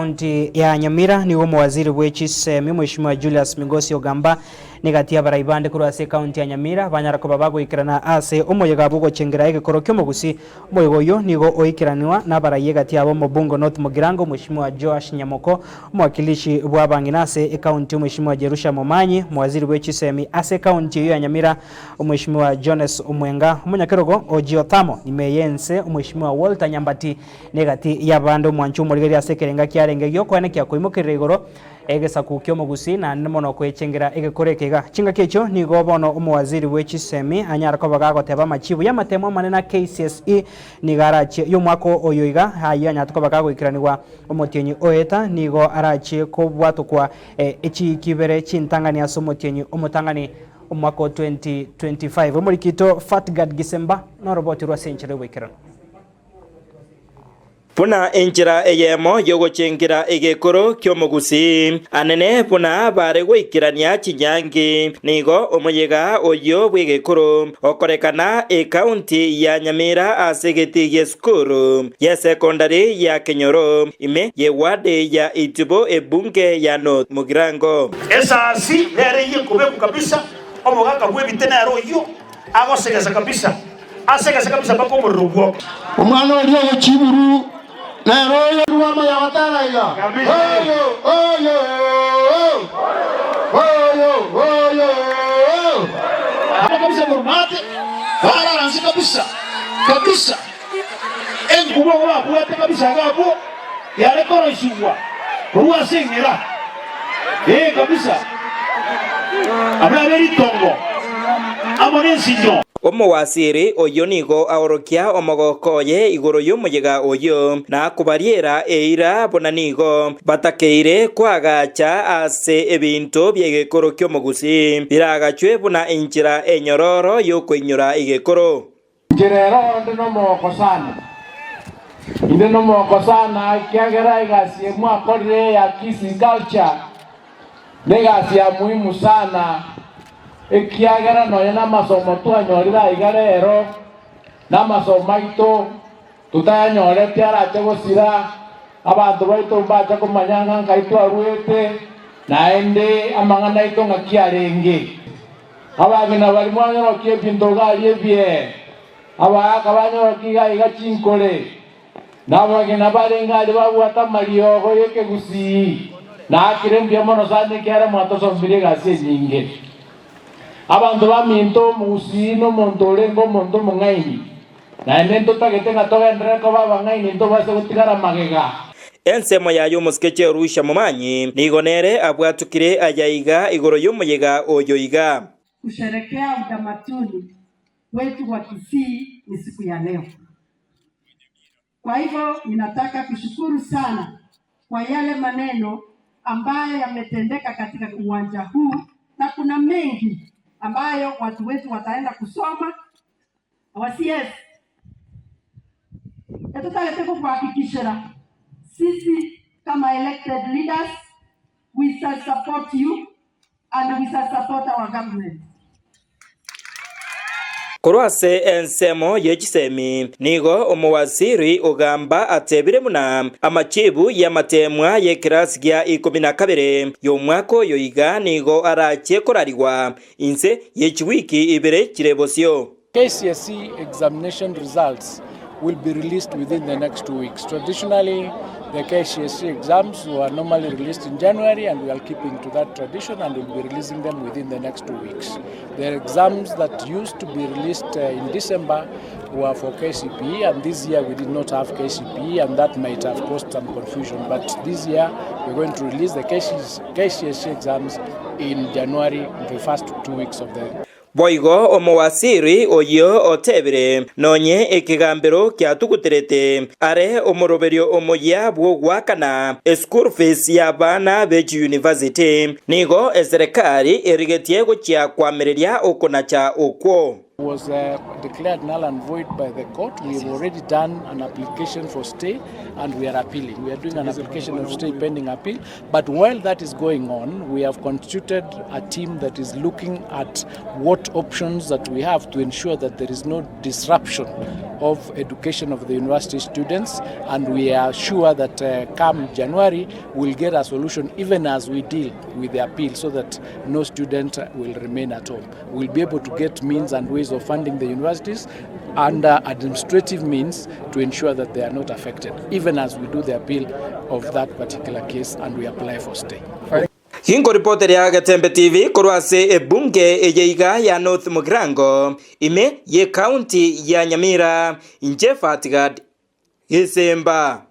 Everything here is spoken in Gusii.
ekaunti ya Nyamira nigo omowaziri bwe chisemi Mheshimiwa Julius Migosi Ogamba negati y'abarai bande korwa ase ekaunti ya Nyamira banyara koba bagoikerana ase omoyega bw'ogochengera egekoro ki'omogusii. Omoyega oyio nigo oikeranwa nabarai egati yabo omobunge North Mugirango Mheshimiwa Joash Nyamoko, omowakilishi bw'abang'ina ase ekaunti Mheshimiwa Jerusha Momanyi, omowaziri bwe chisemi ase ekaunti eyio ya Nyamira Omweshimiwa Jones Omwenga, omonyakerogo o Geothermal ime y'ense Omweshimiwa Walter Nyambati negati y'abande omwanchi omorigereria ase ekerenga kiarenge giokoenekia koimokerera igoro egesaku ki'omogusii naende mono koechengera egekoro eke iga. Chingaki echio nigo bono omowaziri bwe chisemi anyare koba gagoteba amachibu y'amatemo amanene a KCSE nigo arachie y'omwaka oyo iga ayio anyarete koba gagoikeranigwa omotienyi oeta nigo arachie kobwatokwa echiiki ibere chintang'ani ase omotienyi omotang'ani Omwaka o 2025. Omoriki oito Fatgard Gisemba noroboti rw'ase enchera y'oboikeranu. Buna enchera eyemo y'ogochengera egekoro ki'omogusii, anene buna bare goikerania chinyangi, nigo omoyega oyio bw'egekoro okorekana ekaunti ya Nyamira ase egetii gi'esukuru y'esekondari ya Kenyoro ime y'ewadi ya Itibo ebunge ya North Mugirango. Esasi nere eyio ekobekwa kabisa, omogaka bw'ebite nere oyio agosegesa kabisa, asegese kabisa mpaka omorero bwoke. Omwana oria ogochia iburu nere oyo. Rwa amaya gotera iga, Oyo, oyo, oyo, oyo, oyo. Kabisa korwa barara nse kabisa kabisa, enkuba igo babwate kabisa iga abwo. Yare koroisigwa korwa ase eng'era, ee kabisa, abwo abe ritongo amo nensinyo. Omowasiri oyio nigo aorokia omogoko oye igoro y'omoyega oyio, na kobariera eira buna nigo batakeire koagacha ase ebinto bi'egekoro ki'omogusii biragachwe buna enchera enyororo y'okoinyora egekoro. Inche rero onde nomogoko sana. Inde nomogoko sana ekiagera egasi eye mwakorire ya Kisii Culture negasi ya muhimu sana ekiagera nonya namasomo twanyorire aiga rero namasomo aito totayanyoreti arache gosira, abanto baito mbache komanya ng'a nkai twaruete naende amang'ana aito ng'aki arenge. Abang'ina baria mwanyorokia ebinto iga aria ebiee, abagaaka banyorokia iga iga chinkore, na abageni barenge aria babwate amariogo y'ekegusii, naakire mbuya mono sana ekiagera mwatosomirie egasi enyinge. Abanto baminto, omogusii nomonto orenge omonto omong'aini, naende ntotagete ng'a togenderere koba abang'aini ntobase gotigara magega. Ensemo yaye omosike Jerusha momanyi, nigo nere abwatukire aya iga igoro y'omoyega oyo iga. Kusherekea utamaduni wetu wa Kisii ni siku ya leo. Kwa hivyo ninataka kushukuru sana kwa yale maneno ambayo yametendeka katika uwanja huu, na kuna mengi ambayo watu wetu wataenda kusoma our CS etutagete kukuhakikishira sisi kama elected leaders we shall support you and we shall support our government. Korwa ase ensemo ye chisemi, nigo omowaziri ogamba atebire buna amachibu y'amateemwa y'ekerasi gia ikomi na kabere y'omwaka oyo iga nigo arachie korarigwa inse ye chiwiki ibere chire bosio. KCSE examination results will be released within the next 2 weeks. Traditionally, the KCSE exams were normally released in January, and we are keeping to that tradition and will be releasing them within the next 2 weeks. The exams that used to be released in December were for KCPE, and this year we did not have KCPE, and that might have caused some confusion. But this year we're going to release the KCSE exams in January, the first 2 weeks of the Boigo omowasiri oyio otebire nonye ekegambero kiatuguterete are omoroberio omoyia bw'ogoakana eschool fees y'abana b'echiyunivasiti nigo eserekari erigetie gochia koamereria okonacha okwo. Was declared null and void by the court. We have already done an application for stay and we are appealing. We are doing an application of stay pending appeal. But while that is going on, we have constituted a team that is looking at what options that we have to ensure that there is no disruption of education of the university students, and we are sure that come January we'll get a solution even as we deal with the appeal so that no student will remain at home. We'll be able to get means and ways of funding the universities under administrative means to ensure that they are not affected, even as we do the appeal of that particular case and we apply for stay. Ginkoripoteria Getembe TV korwa ase ebunge eye iga ya North Mugirango, ime ye county ya Nyamira, inche Fatgad Gesemba.